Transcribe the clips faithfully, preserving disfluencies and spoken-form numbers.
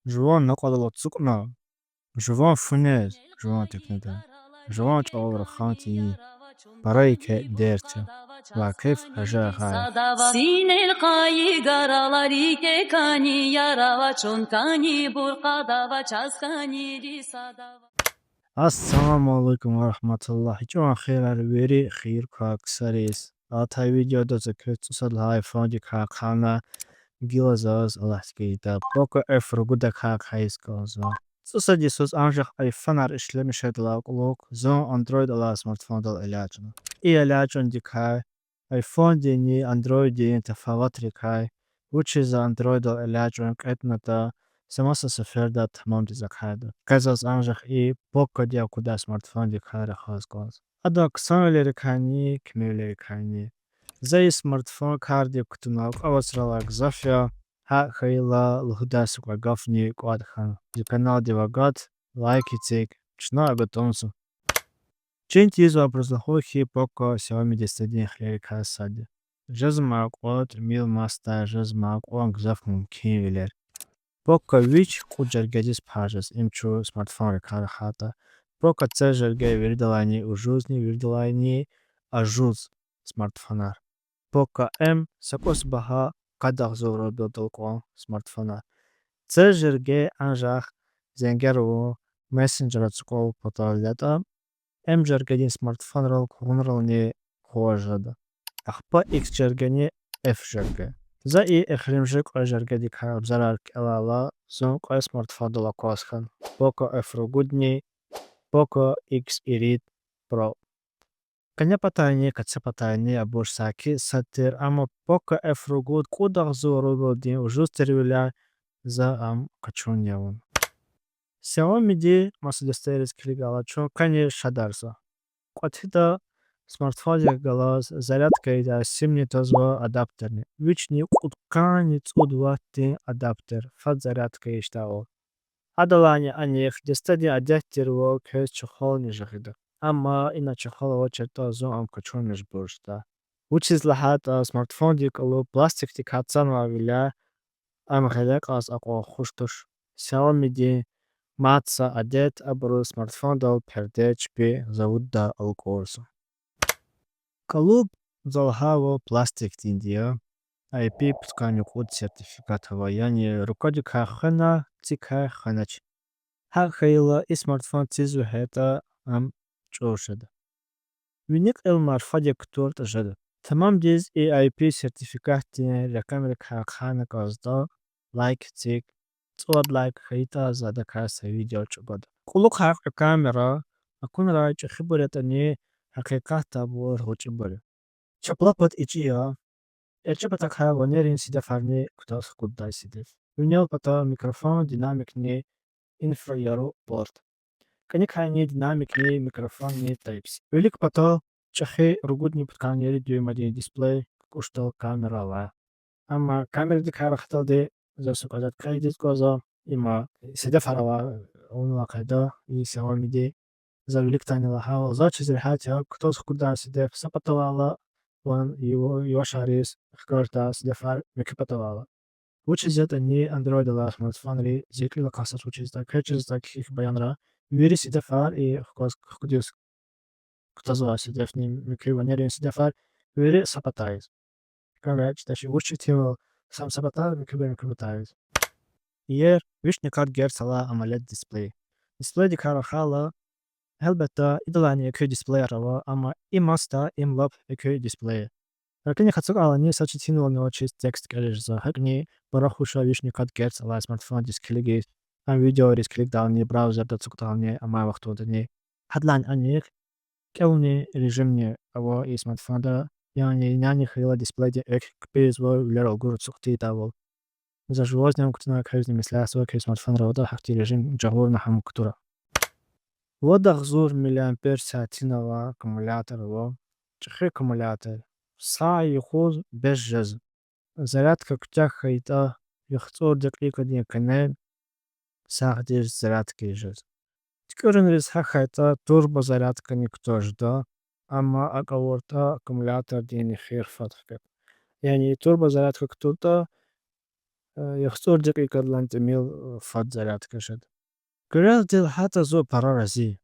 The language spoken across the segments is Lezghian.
Жуван накьвадал ацукьна, жуван фу нез, жуван текнеда, жуван чӀалал рахан тийин, пара еке дерт я, Вакиф Гьажиагъаев. Синел къайи гаралар, рикӀе кӀани ярала, чун кӀани буркъадава, чаз кӀани рисадава. Ассаламу алейкум ва рагьматуллагь. ЧӀаван хийирар вири хийир квай ксариз. Алатай видеода за квез цӀусад лагьай айфондикай ахъайна, гила заз Аллагьди кӀан ийида, Poco эф ругудакай ахъайиз кӀанзава. ЦӀусад йисуз анжах айфонар ишлемишайдалай кьулухъ зун Android алай смартфондал элячӀна. И элячӀундикай айфондинни Androidдин тафаватрикай, вучиз за Androidдал элячӀун кьетӀнатӀа, са маса сеферда тамамдиз ахъайда. Къе заз анжах и Pocoди акъудай смартфондикай рахаз кӀанзава. Ада хъсанвилерикайни, кимивилерикайни. За и смартфон кардик кутуна кьве вацралай гзаф я, гьакӀ хьайила лугьудай са кьве гафни кӀватӀ хьана. Зи каналдив агат, лайк эциг, чна агатунзава. Чин тийизвайбуруз лугьуз хьи, Poco Xiaomiди садин хилерикай сад я. Жезмай кьван тӀимил масадай, жезмай кьван гзаф мумкинвилер. Poco вич кьуд жергедиз пайзава, им чун смартфонрикай рахайтӀа. Poco це жерге виридалайни ужузни, виридалайни ажуз смартфонар. Poco M са кӀус багьа, къад агъзур рубелдал кьван смартфонар. Це жерге анжах зенгер авун, мессенджер ацукьун патал ятӀа, M жергедин смартфонрал къугъунрални къугъваз жеда. Ахпа X жергени F жерге. За и эхиримжи кьве жергедикай абзарар кӀелайла, зун кьве смартфондал акваз хьана: Poco F ругудни, Poco X ирид Pro. Къене патайни, къецепатайни абур саки сад тир, амма Poco F ругуд кьуд агъзур рубелдин ужуз тирвиляй за ам къачун я вун. Xiaomiди маса дестейриз килигайла, чун къени шадарзава. Кьватида смартфондихъ галаз зарядка ийидай симни твазва, адаптерни. Вични кьудкъанни цӀуд ваттдин адаптер, фад зарядка ийидай вал. Адалайни анихъ дестедин адет тирвал квез чехолни жагъида. Амма ина чехол авачиртӀа, зун ам къачун мажбур жеда. Вучиз лагьайтӀа смартфондин кӀалуб пластикдикай цанвайвиляй ам гъиле кьаз акьван хуш туш. Xiaomidин мад са адет: абуру смартфондал перде чпи заводдай алкӀурзава. КӀалуб, за лагьайвал, пластикдинди я, IP пудкъанни кьуд сертификат ава, яни руквадикай хвена, цӀикай хвенач. ГьакӀ хьайила и смартфон циз вегьейтӀа, ам чӀур жеда. Вини кьил марфадик кутуртӀа жеда. Тамамдиз и IP сертификатдин рекъемрикай ахъайна кӀанзаватӀа, лайк эциг, цӀувад лайк хьайитӀа, за адакай са видео чӀугвада. Кьулухъ гьакьван камера, акунрай чӀехибур ятӀани, гьакъикъатда абур гъвечӀибур я. Чапла пад ичӀи я. ЭрчӀи патахъай ванерин седефарни кутаз хкуддай седеф. Винел пата микрофон, динамикни инфраяру порт. КӀаникайни динамикни, микрофонни Type-C. Вилик патал чӀехи ругудни пудкъанни ярид дюймдин дисплей, кукӀушдал камера ава. Амма камерадикай рахадалди за са кьве затӀ къейд ийиз кӀанзава, има седефар ава, вун лагьайда, и Xiaomiди. За виликдайни лагьайвал, заз чиз регьят я кутаз хкуддай седеф са патавайла, ван ю-, ювашариз хкаждай седефар муькуь патавайла. Вучиз ятӀани Android алай смартфонри, зи кьил акъатзавач вучиз ятӀа, квез чизватӀа кхьихь баянра, вири седефар и хкваз, хкудиз кутазвай седефни муькуь ванерин седефар, вири са патай ийиз. Короче, вуч четинвал, сам са патай, муькуьбур муькуь патай ийиз. Иер вишни кьад герц алай AMOLED дисплей. Дисплейдикай рахайла, гьелбетда, идалайни экуь дисплеяр ава, амма и масадай им лап экуь дисплей я. РакӀини хъацукьайлани са четинвални авачиз текст кӀелиз жезва, гьакӀни пара хуш я вишни кьад герц алай смартфондиз килигиз, ам видеойриз килигдални, браузерда ацукьдални, амай вахтундани. Гьадалайни анихъ кӀелунин режимни ава и смартфонда, яни няни хьайила дисплейдин экв кпӀизва, вилер алгур ацукь тийидайвал. За жувазни ам кутуна, квезни меслятзава, квез смартфонра аватӀа гьахьтин режим жагъурна гьам кутура. Вад агъзур миллиампер сятин авай аккумулятор ава, чӀехи аккумулятор, сагьи юкъуз бес жез. Зарядка куьтягь хьайитӀа, яхцӀур декьикьадин къене сагъдиз зарядка ийиз жез. ТуькӀуьрунриз гьахьайтӀа, турбозарядкани кутаз жеда, амма акӀ авуртӀа, аккумулятордин нехир фад хкведа. Яни турбозарядка кутуртӀа, Э, яхцӀурдин кьилелай тӀимил, э, фад зарядка жеда. Куьрелди лагьайтӀа, зун пара рази я.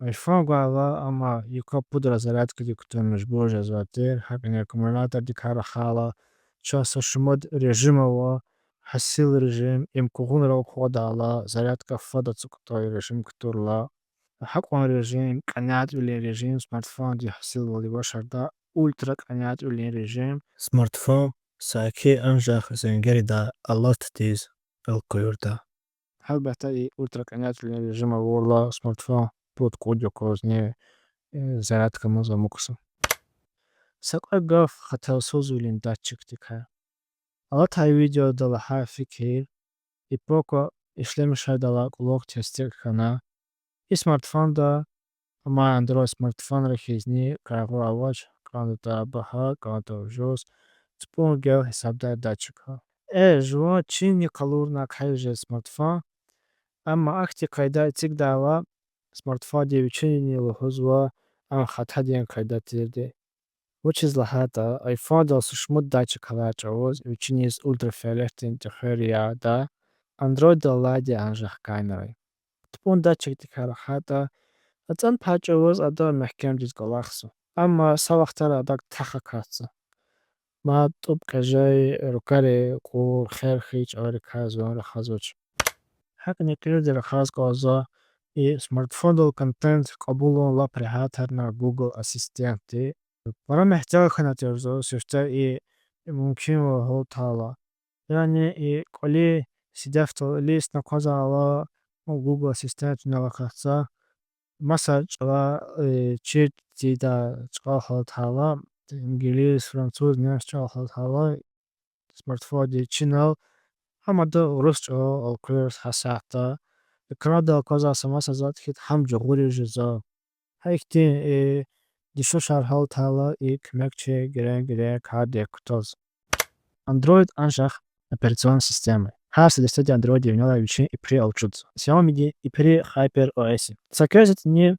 Айфон гвайла, амма юкъуз пудра зарядкадик кутун мажбур жезвай тир, гьакӀни аккумулятордикай рахайла, чаз са шумуд режим ава, гьасил режим, им къугъунрал къугъвадайла, зарядка фад ацукьдай режим кутурла, гьакьван режим, кьенятвилин режим, смартфонди гьасилвал авачиртӀа, ультра кьенятвилин режим. Смартфон саки анжах зенгерида алатдиз элкъуьрда. Гьелбетда, и ультра кьенятвилин режим авурла, смартфон пуд-кьуд йикъузни, э, зарядка маз амукьзава. Са кьве гаф хатасузвилин датчикдикай. Алатай видеода лагьай фикир, и Poco ишлемишдайла кьулухъ тестикь хьана. И смартфонда, амай Android смартфонра хьизни, къайгъу авач, кӀандатӀа багьа, кӀандатӀа ужуз, цӀпӀун гел гьисабдай датчик я. Э, жуван чинни къалурна кхьей жез смартфон, амма ахьтин къайда эцигдайла, смартфонди вичини лугьузва ам хатадин къайда тирди. Вучиз лагьайтӀа, айфондал са шумуд датчик алай чӀавуз вичиниз ультрафиолетдин тӀехвер яда, Androidдал алайди анжах камера я. ЦӀпӀун датчикдикай рахайтӀа, ацӀан пай чӀавуз ада мягькемдиз кӀвалахзава. Амма са вахтара адак тах акатзава. Мад тӀуб кьежей, рукари кьур, хер хьайи чӀаварикай зун рахазвач. ГьакӀни кьилди рахаз кӀанзава и смартфондал контент кьабулун лап регьятарна Google Ассистентди. Пара мягьтел хьана тир зун, сифте и мумкинвал гьалтайла. Яни и кӀвалин сидефдал илисна аквазвайла, Google Ассистент винел акатзава. Маса чӀалал, э, чир тийидай чӀал гьалтайла, ингилис, француз, немец чӀал гьалтайла, смартфонди чинал, гьам ада урус чӀалал элкъуьрзава гьасятда. Экрандал аквазвай са маса затӀ хьиз гьам жагъуриз жезва. Гьа ихьтин, э, дишегьлияр гьалтайла, и куьмекчи герен-герен кардик кутаз. Android анжах операцион система я. Гьар са дестеди Androidди винелай вичин ипри алчудзава. Xiaomiди ипри HyperOS я. Са квез ятӀани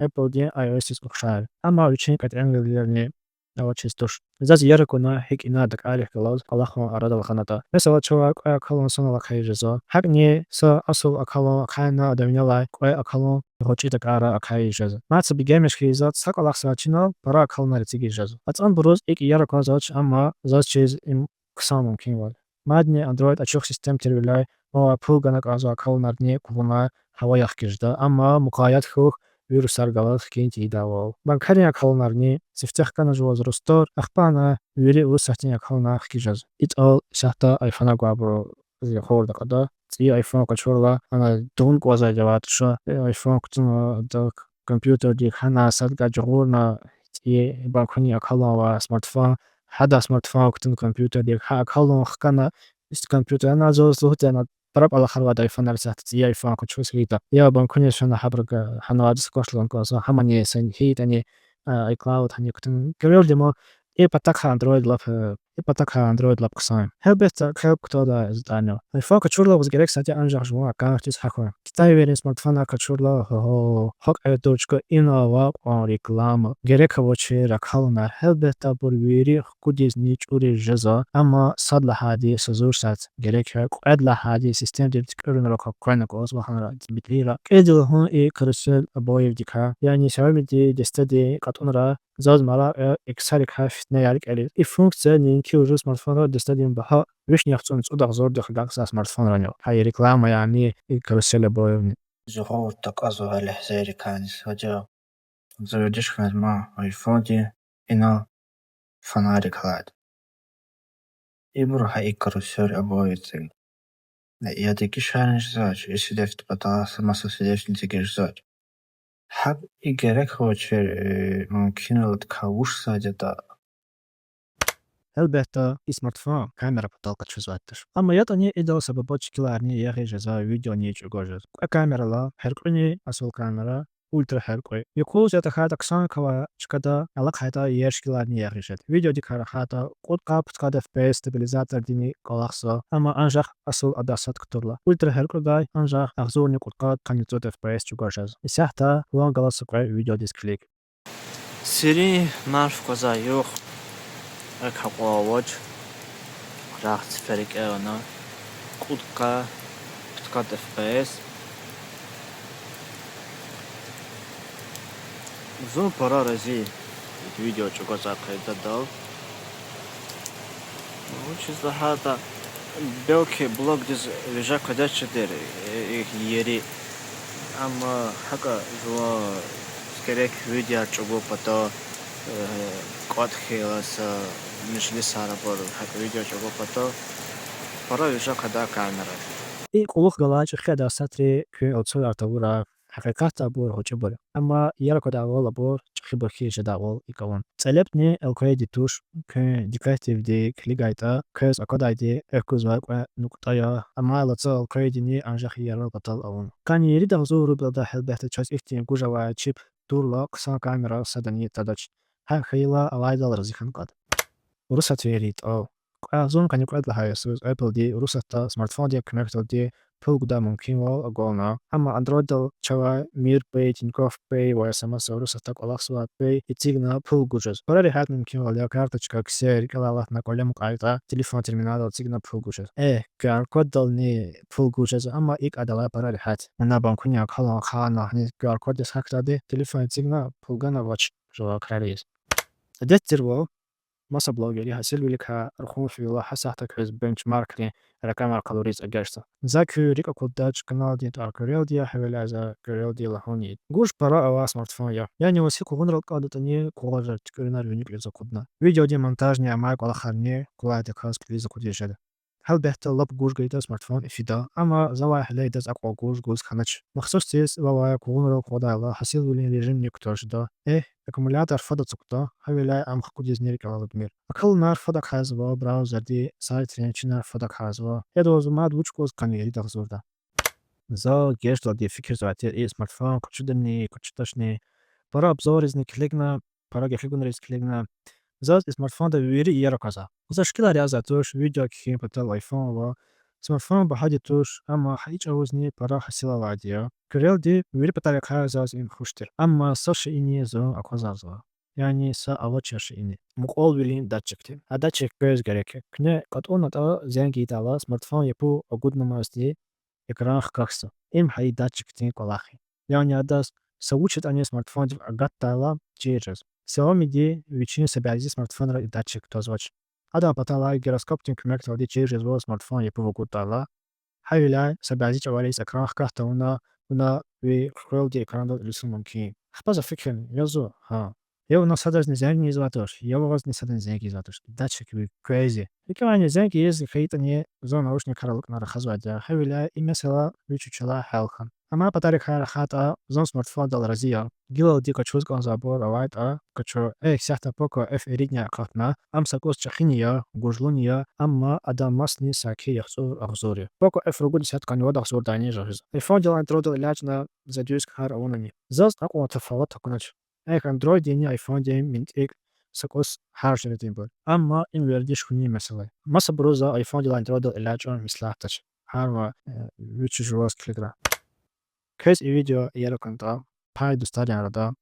Appledин iOSдиз ухшар я, амма вичин кьетӀенвилерни авачиз туш. Заз яракуна гьикӀ ина дакӀарихъ галаз кӀвалахун арадал гъанатӀа. Месела, чавай кьве акалун санал ахъайиз жезва. ГьакӀни са асул акалун ахъайна, ада винелай кьве акалун гъвечӀи дакӀара ахъайиз жезва. Мад са бегенмиш хьайи затӀ, са кӀвалахзавай чинал пара акалунар эцигиз жезва. АцӀанбуруз икӀ яракузвач, амма заз чиз им хъсан мумкинвал я. Мадни Android ачух систем тирвиляй ва пул гана кӀанзавай акалунарни къугъунар гьавая хкиз жеда, амма мукъаят хьухь вирусар галаз хкин тийидайвал. Банкарин акалунарни сифте хкана жуваз рустор, ахпа ана вири Урусатдин акалунар хкиз жезва. ИтӀал исятда айфонар гвайбуру рекорд акьада. ЦӀийи айфон къачурла, ана дун кӀвазвайди авайд туш, э, айфон кутуна, да, компьютердик гьана сад гьа жагъурна, цӀийи банкунин акалун авай смартфон, гьада смартфон кутуна компьютердик, гьа акалун хкана, компьютер, ана заз лугьуди, ана пара кӀвалахар авайди айфонар, исятда цӀийи айфон къачуз хьайитӀа. Я банкуниз фена гьабуру гьанвайди са квашлан кӀанзава, гьамани са хьайитӀани, а, iCloud гьани кутуна. Куьрелди ма, и патахъай Android лап, э, и патахъай Android лап хъсан я. Гьелбетда, квел кутадай затӀарни ава. Айфон къачурла ваз герек сади анжах жуван аккаунтдиз гьахьун. Китайвийрин смартфонар къачурла, гьо-гьо, гьакӀ эвдурчка ина ава кьван реклама. Герек авачир акалунар, гьелбетда, абур вири хкудизни чӀуриз жезва, амма сад лагьайди са зур сят герек я, кьвед лагьайди системдин туькӀуьрунрал къакъуна кӀанзава гьанра, цӀибитӀира. КӀелди лугьун и карусель обоевдикай, яни Xiaomiди дестедин кьатӀунра, заз марагъ я и ксарикай фитнеяр кӀелиз. И функция неинки ужуз смартфонра дестедин багьа вишни яхцӀурни цӀуд агъзурдихъ агакьзавай смартфонрани ава. Гьа и реклама, яни и карусель обоевни. Зи гъавурда такьазва гьа легьзейрикайни сад я. За вердиш хьанатӀа, ма айфонди инал фонарик алайди. Ибур гьа и карусель обоев эцигна. Я дегишарни жезвач, и сидефди патал са маса сидефни эцигиз жезвач. ГьакӀ и герек авачир, э, мумкинвалдикай вуч сад ятӀа. Гьелбетда, и смартфон камера патал къачузвайди туш. Амма ятӀани идал са бубад шикиларни ягъиз жезва, видеони чӀугваз жезва. Кьве камерал, гьяркьуьни асул камера, ультра гьяркьуь. Юкъуз ятӀа хьайитӀа, ксанква чкада алахъайтӀа, иер шикиларни ягъиз жеда. Видеодикай рахайтӀа, кьудкъад-пудкъад FPS стабилизатордини кӀвалахзава, амма анжах асул адаз сад кутурла. Ультра гьяркьуьдай анжах агъзурни кьудкъад-къанни цӀуд FPS чӀугваз жезва. Исятда ван галаз са кьве видеодиз килиг. Сирин марф квазай югъ, экв акьван авач, рагъ цифер рикӀел ана. Утка, пудкъад F P S. Зун пара рази я видео чӀугвазвай къайдадал. Вучиз лагьайтӀа, белки блогдиз виже къведач тир, э, э, ери. Амма гьакӀа жуван герек видеояр чӀугун патал, э, кӀватӀ хьайила са межлисар, абур, гьакӀ видео чӀугун патал пара виже къведа камера. И кьулухъ галай чӀехи адетар сатри куьн алцурар тавурай, гьакъикъатда абур гъвечӀибур я. Амма иер аквадайвал абур чӀехибур хьиз жедайвал икӀ авун. ЦӀелебни элкъвейди туш, куьн дикъетдивди килигайтӀа, квез аквадайди экв гузвай кьве нукьта я, амай лацу элкъвейдини анжах иерал патал авун. Къанни ирид агъзур рублда, гьелбетда, чаз ихьтин гуж авай чип турла хъсан камера садани тадач. Гьакӏ хьайила, авайдал рази хьана кӀанда. Урусатвийри тӀал. Кьве агъзурни къанни кьвед лагьай йисуз Apple-ди Урусатда смартфондин куьмекдалди пул гудай мумкинвал агална. Амма Android-дал чавай Mir Pay, Тинькофф Pay ва S M S Урусатда кӀвалахзавай Pay эцигна пул гуз жез. Пара регьят мумкинвал я: карточка кисе рикӀелай алатна кӀвале амукьайтӀа, телефон терминалдал эцигна пул гуз жез. Э, Q R коддални пул гуз жез, амма икӀ адалай пара регьят. Вуна банкунин акалун хъана, гьаниз Q R коддиз гьахьдайди, телефон эцигна, пул гана, вач, жуван крариз. Адет тирвал, маса блогерри гьасилвиликай рахун фейила, гьасятда квез бенчмаркрин ракъамар къалуриз эгечӀда. За куь рикӀ акъуддач, каналдин тӀвар куьрелди я, гьавиляй за куьрелди лагьун ийида. Гуж пара авай смартфон я. Яни ваз гьи къугъунрал кӀандатӀани, къугъваз тир туькӀуьрунар виник кьилиз акъудна. Видеодин монтажни амай кӀвалахарни къулайдаказ кьилиз акъудиз жеда. Гьелбетда, лап гуж гайитӀа смартфон ифида, амма завай гьеле идаз акьван гуж гуз хьанач. Махсусдиз вавай къугъунрал къугъвадайла, гьасилвилин режимни кутаз жеда. Э, аккумулятор фад ацукьда, гьавиляй ам хкудизни рикӀелай алудмир. Акалунар фад ахъайзава, браузердин сайтрин чинар фад ахъайзава. Ядваз мад вуч гуз къанни ирид агъзурда. За геждалди фикирзавай тир и смартфон къачудани, къачудачни. Пара обзорризни килигна, пара гекъигунриз килигна. Заз и смартфонда вири иер аквазва. За шикилар язавай туш, видео кхьин патал iPhone ава. Смартфон багьади туш, амма гьа и чӀавузни пара гьасил авайди я. Куьрелди, вири патарихъай заз им хуш тир. Амма са шейини зун аквазарзава. Яни са авачир шейини. Мукьвалвилин датчикди. А датчик квез герек я. Куьне кьатӀунатӀа, зенг ийидайла, смартфон япув агуднамазди экран хкахьзава. Им гьа и датчикдин кӀвалах я. Яни адаз са вуч ятӀани смартфондив агатдайла чир жез. Xiaomi-ди вичин са бязи смартфонра и датчик твазвач. Адан паталай гироскопдин куьмекдалди чир жезва смартфон япув агуддайла. Гьавиляй са бязи чӀавариз экран хкахь тавуна, вуна ви хъуькъвелди экрандал илисун мумкин я. Ахпа за фикирна, я зун, гьа, я вуна садазни зенг ийизвай туш, я вавазни садазни зенг ийизвай туш. Датчик ви квез я. ГьикӀ лагьайтӀани зенг ийиз хьайитӀани, зун наушникар алукӀна рахазвайди я. Гьавиляй и месэла вич-вичелай гьял хьана. Амай патарихъай рахайтӀа, зун смартфондал рази я. Гилалди къачуз кӀанзавайбур авайтӀа, къачу. Э, исятда Poco F иридни акъатна, ам са кӀус чӀехини я, гужлуни я, амма адан масни саки яхцӀур агъзур я. Poco F ругуд исятда къанни вад агъзурдайни жагъиз. iPhone-дилай Android-дал элячӀна за дуьз кар авунани? Заз акьван тафават акунач. Эхь, Android-динни iPhone-дин минтӀикӀ са кӀус гьар жуьрединбур. Амма им вердиш хьунин месэла я. Масабуру за iPhone-дилай Android-дал элячӀун меслятдач. Гьар ва, э, вич жуваз килиграй. Квез и видео иер акунатӀа, пай дустарин арада,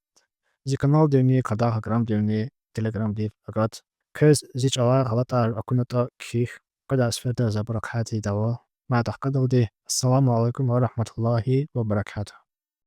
зи каналдивни, къадагъаграмдивни, телеграмдив агат. Квез зи чӀалай гъалатӀар акунатӀа, кхьихь. Къведай сеферда за абур ахъайиз ийидайвал. Мад ахкадалди. Ассаламу алейкум ва рагьматуллагьи ва баракатугь.